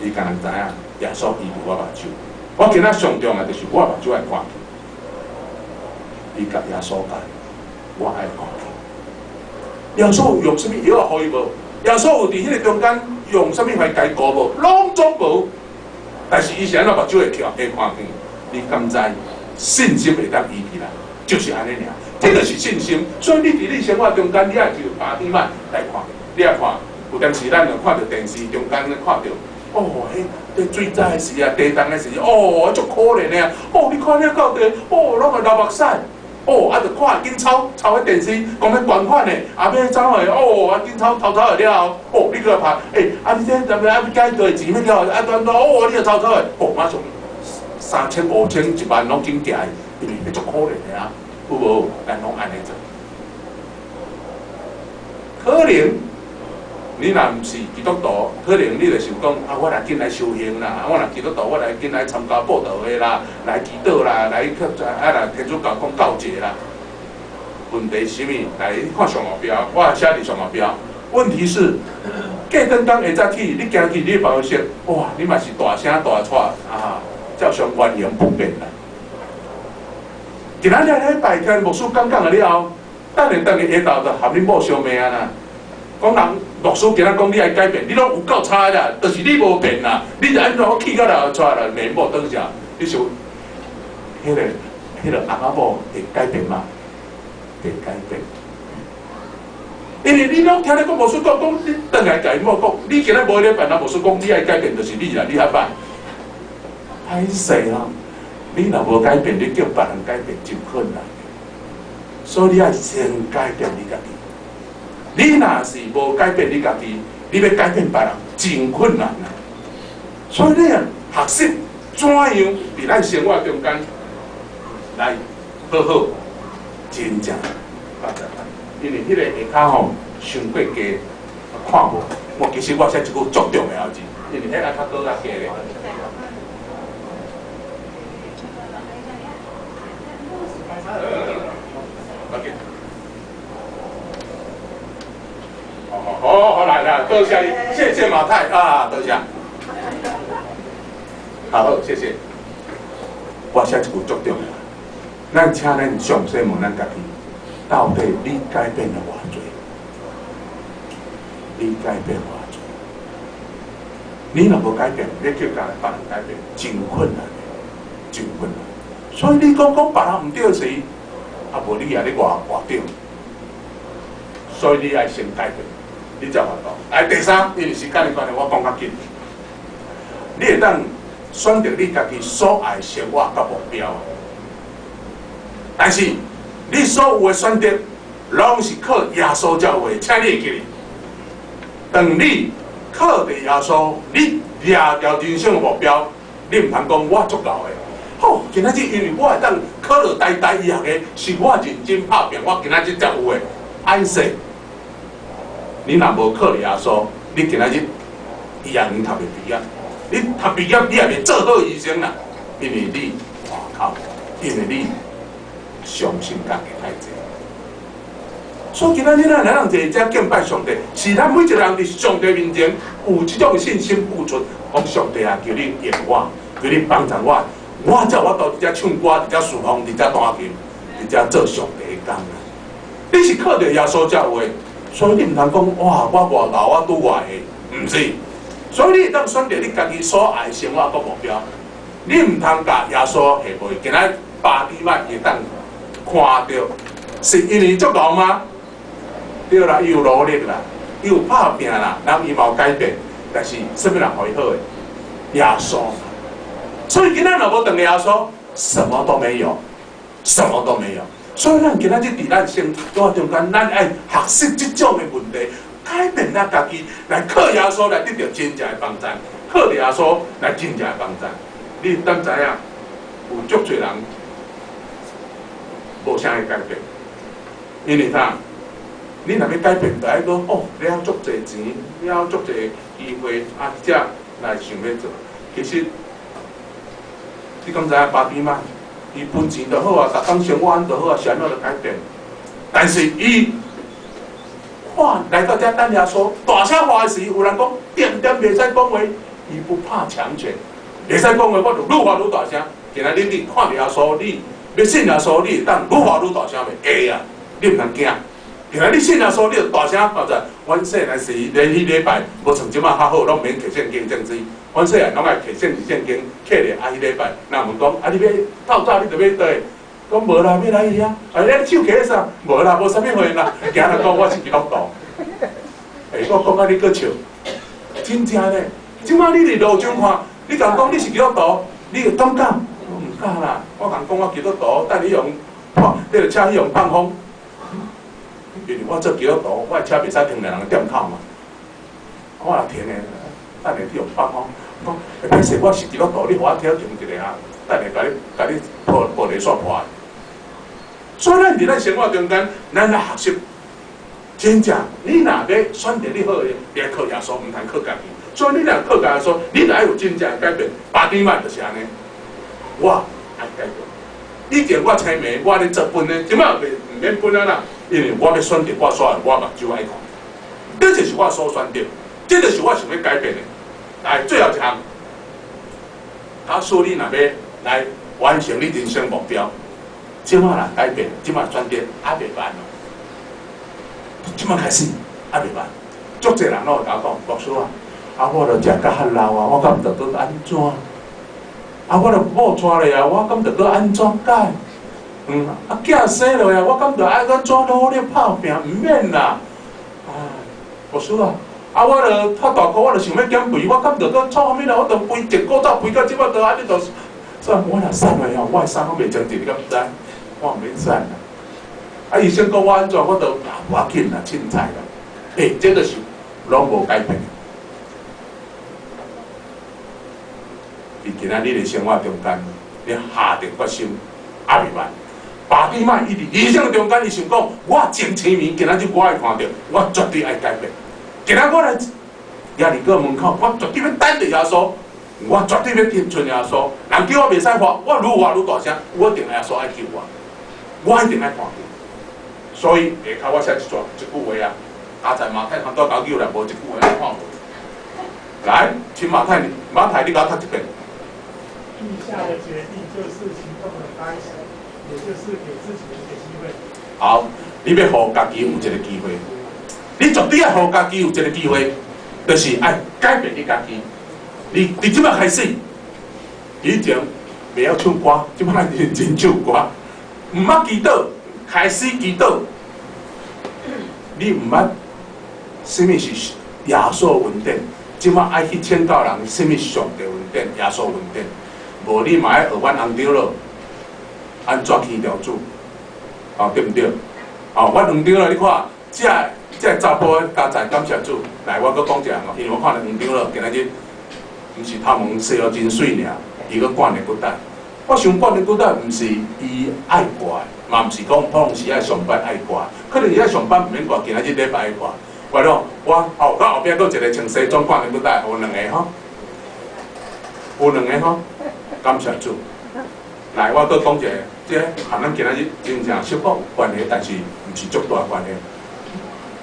伊敢若知影，耶穌醫治我目睭。我今仔上重要就是我目睭愛看見。伊共耶穌講，我愛看見。耶穌用啥物藥仔予伊無？耶穌有佇彼個中間用啥物來解膏無？攏總無。但是伊是按怎目睭會翹會看見？你敢知？信心會當醫治人，就是按呢爾。這就是信心。所以你佇你生活中間，你愛就巴蒂麥來看，你愛看。有當時咱就看著電視中間咧看著，哦，彼彼水災的時啊，地動的時，哦，足可憐的啊！哦，你看了到底，哦，攏會流目屎。哦，啊，就看緊抄抄彼電視，講欲捐款的，啊，欲怎的？哦，啊，緊抄偷偷的了後，哦，你閣來拍，欸，啊，你這怎麼啊？欲解決錢欲了，啊，怎怎？哦，你又偷偷的，哦，馬上3000、5000、1萬攏緊寄，因為彼足可憐的啊，有無？咱攏按呢做，可能毋你若毋是基督徒，可能你就想講啊，我來緊來修行啦，我若基督徒，我來緊來參加佈道會啦，來祈禱啦，來去啊來天主教講告解啦。問題是啥物？來，你看上後壁，我寫佇上後壁。問題是，過轉工下早起，你行去你辦公室，哇，你嘛是大聲大喘啊，照常原形不變啦。今仔日禮拜聽牧師講講了了後，等下轉去下晝就含恁某相罵啊啦。講人牧師今仔講你愛改變，你攏有夠差啦，就是你無變啦，你就按怎我氣到了出來啦，罵某當下，你想，彼個翁仔某會改變嗎？會改變。因為你攏聽咧講牧師講講，你轉來共𪜶某講，你今仔無禮拜，那牧師講你愛改變，就是你啦，你較歹。歹勢啊！你若無改變，你叫別人改變真困難。所以你愛先改變你家己。你若是無改變你家己，你欲改變別人真困難啊！所以你啊，學習怎樣佇咱生活中間來好好真正發展。因為彼個下跤吼，傷過低，看無。我其實我寫一句足重要的字，因為彼個較閣較低咧。OK。好，好，好，來來，多謝你，謝謝馬太啊，多謝。好，謝謝。我寫一句足重要，咱請咱詳細問咱家己，到底你改變了偌濟？你改變偌濟？你若無改變，你叫別人改變，真困難的，真困難。所以你講講別人毋對時，啊無你也咧偌偌對。所以你愛先改變，你才有法度。來第三，因為時間的關係，我講較緊。你會當選擇你家己所愛生活佮目標，但是你所有的選擇，攏是靠耶穌才有的，請你會記得。當你靠著耶穌，你掠著人生的目標，你毋通講我足𠢕的。好，今仔日因為我會當考著台大醫學的，是我認真拍拚，我今仔日才有的。按說，你若無靠耶穌，你今仔日醫學院讀袂畢業，你讀畢業你也袂做好醫生啦，因為你外口，因為你相信家己太濟。所以今仔日咱來人坐遮敬拜上帝，是咱每一個人佇上帝面前有這種信心付出，講上帝啊，求你應我，求你幫助我，我才有法度佇遮唱歌，佇遮侍奉，佇遮彈琴，佇遮做上帝的工啊！你是靠著耶穌才有的，所以你毋通講哇，我偌𠢕，我拄偌會，毋是。所以你會當選擇你家己所愛的生活佮目標，你毋通共耶穌下背。今仔巴底買會當看著，是因為足𠢕嗎？對啦，伊有努力啦，伊有拍拚啦，人伊嘛有改變，但是啥物人予伊好的？耶穌。所以今仔若無轉耶穌，什麼都沒有，什麼都沒有。所以咱今仔日佇咱生活中間，咱愛學習這種的問題，改變咱家己，來靠耶穌來得著真正的幫助，靠著耶穌來真正的幫助。你敢知影？有足濟人無啥會改變，因為啥？你若欲改變，就愛講哦，了足濟錢，了足濟機會，啊，才來想欲做。其實，你敢知影巴底買？伊分錢就好啊，逐工生活按就好啊，是按怎就改變？但是伊看來到遮等耶穌大聲話時，有人講點點袂使講話，伊不怕強權，袂使講話，我就愈話愈大聲。今仔日你看著耶穌，你欲信耶穌，你會當愈話愈大聲袂？會啊，你毋通驚。今仔日你信耶穌，你就大聲講者。阮細漢時，連彼禮拜無像這擺較好，攏免摕聖經正經。阮細漢攏愛摕聖聖經，摕咧啊！彼禮拜，人問講啊，你欲透早你著欲佗？講無啦，欲來去啊！啊，你手摕啥？無啦，無啥物貨啦。行來講我是基督徒。欸，我講啊，你閣笑，真正咧。這擺你佇路上看，你共講你是基督徒，你會敢敢？我毋敢啦。我共講我基督徒，等你用破，你著車去予放風。因為我做基督徒，我的車袂使停佇人的店口嘛。我若停的，等下去予放風。講，歹勢，我是基督徒，你予我停一下啊，等下共你共你破玻璃煞破。所以咱佇咱生活中間，咱來學習真正，你若欲選擇你好的，你愛靠耶穌，毋通靠家己。所以你若靠家己說，你著愛有真正的改變。巴底買就是按呢，我愛改變。以前我青暝，我咧做飯呢，這擺袂毋免分啊啦，因為我欲選擇我所愛，我目睭愛看，這就是我所選擇，這就是我想欲改變的。來，最後一項，假使你若欲來完成你人生目標，這擺若改變，這擺選擇猶未晚哦。這擺開始猶未晚，足濟人攏會共我講，牧師啊，啊我著食甲較老啊，我敢著閣按怎？啊我著某娶咧啊，我敢著閣按怎改？啊囝生落啊，我敢著愛按怎努力拍拚？毋免啦。啊，牧師啊，啊我著較大個，我著想欲減肥，我敢著閣創啥物啦？我著肥一古早肥到這擺著按呢著，算我若瘦落吼，我的衫攏袂穿著，你敢毋知？我毋免瘦啦。啊，醫生講我按怎，我著無要緊啦，凊彩啦。欸，這就是攏無改變。佇今仔日的生活中間，你下定決心，猶未晚。巴底買伊佇人生中間，伊想講，我真清明，今仔日我愛看著，我絕對愛改變。今仔我來耶利哥門口，我絕對欲等著耶穌，我絕對欲聽從耶穌。人叫我袂使喝，我愈喝愈大聲，我一定耶穌愛救我，我一定愛看見。所以下跤我寫一段一句話啊，加在馬太看到九九啦，無一句話我看無。來，請馬太，馬太你共我讀一遍。立下的決定就是行動的開始，也就是給自己一個機會。好，你欲予家己有一個機會，你絕對愛予家己有一個機會，就是愛改變你家己。你佇這擺開始，以前袂曉唱歌，這擺認真唱歌，毋捌祈禱，開始祈禱。你毋捌啥物是耶穌恩典，這擺愛去請教人啥物是上帝恩典、耶穌恩典。無你嘛愛學阮翁長老按怎起條主，哦對毋對？哦，阮翁長老你看，這這查埔加載感謝主，來我閣講一下哦，因為我看著翁長老今仔日，毋是頭毛洗予真媠爾，伊閣掛領骨帶。我想掛領骨帶毋是伊愛掛的，嘛毋是講普通時愛上班愛掛，可能伊愛上班毋免掛，今仔日禮拜愛掛。我講我哦，我後壁閣有一個穿西裝掛領骨帶，有兩个吼，有兩个吼。感謝主，來，我閣講一個，這和咱今仔日真正小可有關係，但是毋是足大關係。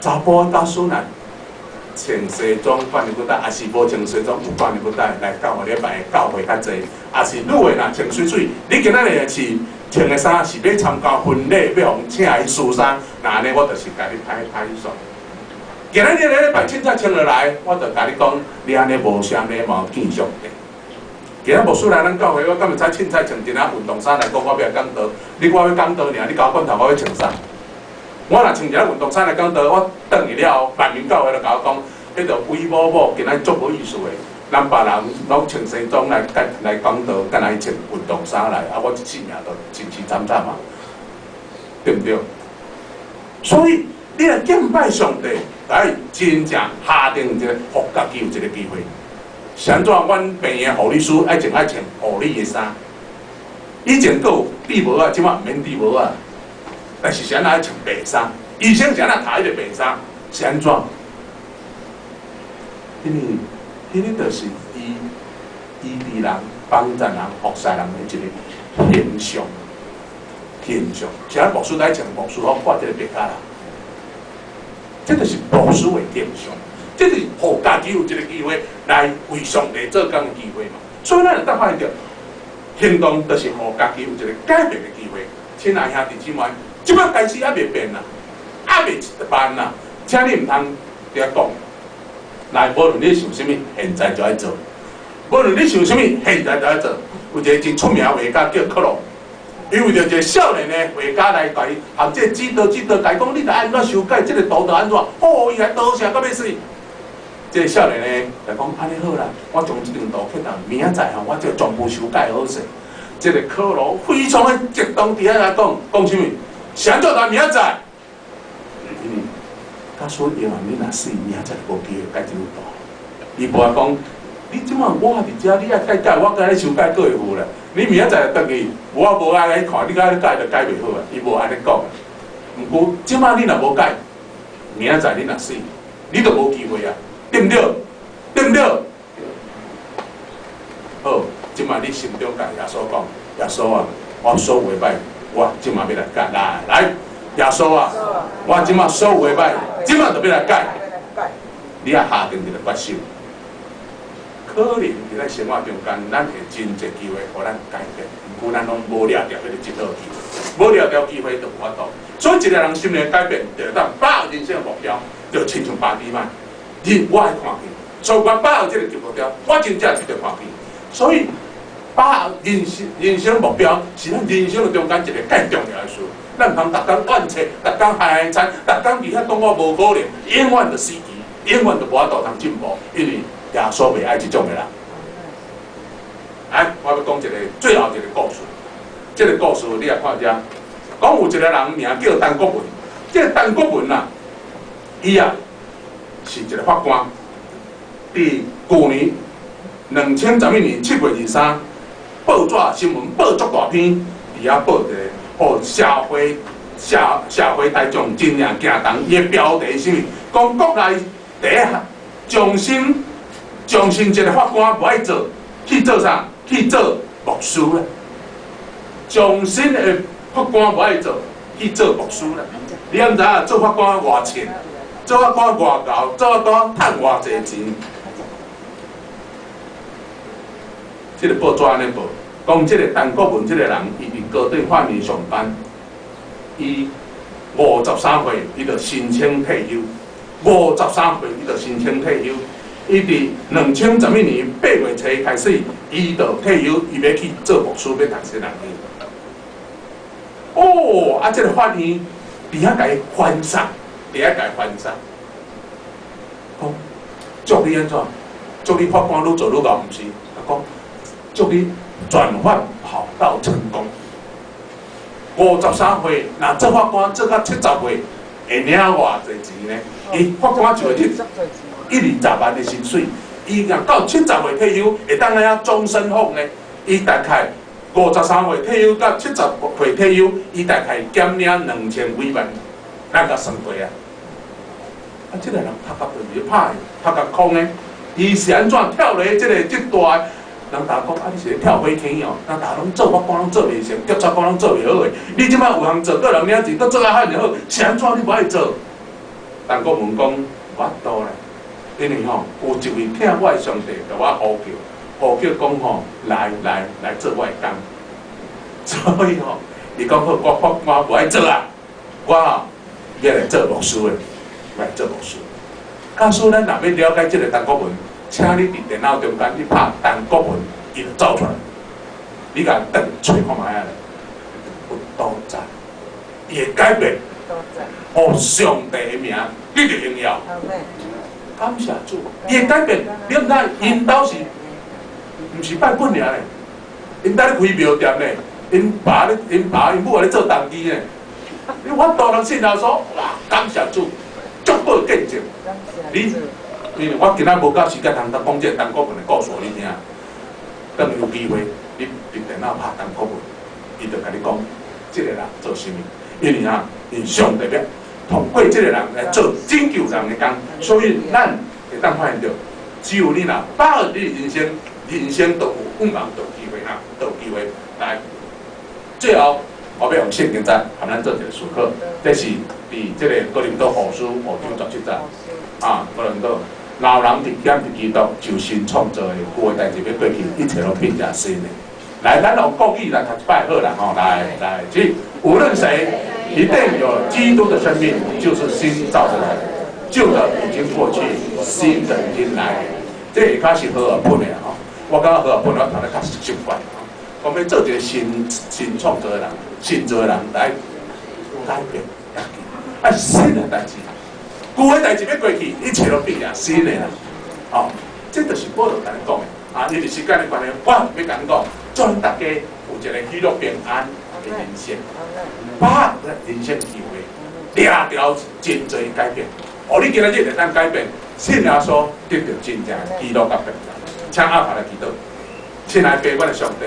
查埔假使若穿西裝掛領骨帶，抑是無穿西裝有掛領骨帶來教會禮拜教會較濟，抑是女的若穿媠媠，你今仔日是穿的衫是欲參加婚禮，欲予人請去試衫，那按呢我就是共你歹歹煞。今仔日禮拜凊彩穿落來，我就共你講，你按呢無啥禮貌見上帝。今仔牧師來咱教會，我敢會使凊彩穿一領運動衫來講，我欲來講道。你我欲講道爾，你共我管頭，我欲穿啥？我若穿一領運動衫來講道，我轉去了後，萬民教會就共我講，彼個威某某今仔足無意思的，咱別人攏穿西裝來來講道，敢若伊穿運動衫來，啊，我一世命都真凄慘慘啊，對毋對？所以你若敬拜上帝，來真正下定一個，予家己有一個機會。是按怎？阮病院護理師愛穿愛穿護理的衫，以前閣有戴帽仔，這擺毋免戴帽仔。但是是按怎愛穿白衫？醫生是按怎讀彼個白衫？是按怎？因為彼個就是醫醫治人、幫助人、服侍人的一個形象。形象，是按牧師來穿牧師服，掛這個白卡啦。這就是牧師的形象。這是予家己有一個機會來為上帝做工的機會嘛。所以咱會當發現著，行動就是予家己有一個改變的機會。親愛兄弟姊妹，這擺開始猶未變啦，猶未慢啦，請你毋通佇遐講。來，無論你想啥物，現在就愛做；無論你想啥物，現在就愛做。有一個真出名的畫家叫柯羅，伊為著一個少年的畫家來共伊學這個指導指導，共伊講你著按怎修改，這個圖著按怎，哦，伊還多謝到欲死。這個少年呢，就講按呢好啦，我將這張圖刻當明仔載吼，我就全部修改好勢。這個柯羅非常的激動，佇遐來講，講啥物？是按怎當明仔載？因為假使永遠你若死，明仔載就無機會改這張圖。伊無愛講，你這擺我佇遮，你愛改改，我共你修改閣會有啦。你明仔載就轉去，我無愛來看，你共你改就改袂好啊。伊無按呢講。毋過這擺你若無改，明仔載你若死，你就無機會啊，對毋對？對毋對？好，這擺你心中共耶穌講，耶穌啊，我所有的歹，我這擺欲來改，來來，耶穌啊，我這擺所有的歹，這擺就欲來改，你愛下定一个決心。可能佇咱生活中間，咱會真濟機會予咱改變，毋過咱攏無掠著彼个這號機會，無掠著機會就無法度。所以一个人心靈改變，就會當把握人生的目標，就親像巴底買，你我愛看見，所以我把握這个目標，我真正值得看見。所以把握人生目標是咱人生的中間一个蓋重要的事。咱毋通逐工怨氣，逐工害慘，逐工佇遐講我無可能，永遠就死期，永遠就無法度通進步，因為耶穌袂愛這種的人。來，我欲講一个最後一个故事。這个故事你來看遮，講有一个人名叫陳國文。這个陳國文啊，伊啊是一个法官。佇舊年2011年7月23，報紙新聞報足大篇，佇遐報一个，予社會大眾真正驚動。伊的標題是啥物？講國內第一終身一个法官無愛做，去做啥？去做牧師啦。終身的法官無愛做，去做牧師啦。你敢知影做法官偌錢？做法官偌𠢕？做法官趁偌濟錢？這个報紙按呢報，講這个陳國文這个人，伊佇高等法院上班，伊53歲，伊就申請退休。53歲，伊就申請退休。伊佇2011年8月初開始，伊就退休，伊欲去做牧師，欲讀神學院。哦，啊，這个法院佇遐共伊翻殺，佇遐共伊翻殺，講祝你按怎？祝你法官愈做愈𠢕，毋是？啊，講祝你轉換跑道成功。53歲，若做法官做到70歲，會領偌濟錢呢？伊法官一個月1、20萬的薪水，伊若到70歲退休，會當按怎終身俸呢？伊大概53歲退休到70歲退休，伊大概減領2000幾萬，咱共算過啊。啊，這个人頭殼就是歹，頭殼空的，伊是按怎跳落這个這大？人逐講啊，你是咧跳火坑哦！人逐攏做法官攏做袂成，檢察官攏做袂好的。你這擺有通做，閣人領錢，閣做較遐爾好，是按怎你無愛做？陳國文講無法度啦，因為吼有一位疼我的上帝共我呼叫，呼叫講吼來來來做我的工，所以吼伊講好，我法官無愛做啊，我吼欲來做牧師的，來做牧師。假使咱若欲了解這个陳國文，請你佇電腦中間，你拍陳國文，伊就走出來。你共轉揣看覓仔咧，有多讚，伊會改變，予上帝的名得著榮耀。感謝主，伊會改變。你毋知𪜶兜是，毋是拜佛爾咧？𪜶兜咧開廟店咧，𪜶爸咧，𪜶爸𪜶母咧做童乩咧。你法度人信耶穌，哇！感謝主，足好見證。你。因為我今仔無夠時間通講這个陳國文的故事予你聽。等有機會，你佇電腦拍陳國文，伊就共你講，這个人做啥物？因為啊，因上帝欲通過這个人來做拯救人的工，所以咱會當發現著，只有你若把握你的人生，人生就有向望，就有機會哈，就有機會來。最後，我欲用聖經節含咱做一個思考，這是佇這个哥林多後書5章17節啊，哥林多。若有人佇踮佇基督，就新創造的，舊的代誌欲過去，一切攏變成新的。來，咱用國語來讀一擺好啦，吼，來來，起，無論誰一旦有基督的生命，就是新造的人，舊的已經過去，新的已經來。這下跤是和合本的吼，我感覺和合本我讀得較習慣。講欲做一個新創造的人，新造的人來改變家己，啊，新的代誌。舊的代誌欲過去，一切攏變成新的啦。哦，這就是保羅共你講的。啊，因為時間的關係，我欲共你講，祝恁大家有一个喜樂平安的人生，把握人生機會，掠著真濟改變。哦，你今仔日會當改變，信耶穌得著真正喜樂佮平安。請阿爸來祈禱，親愛的父，阮的上帝，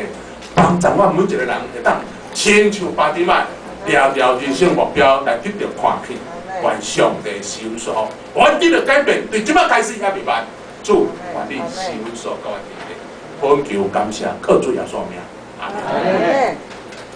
幫助我每一个人會當親像巴底買，掠著人生目標來得著看見。願上帝施恩賜福，阮得著改變，對這擺開始猶未慢。主，願你施恩賜甲阮弟。懇求感謝，靠主耶穌名。阿門。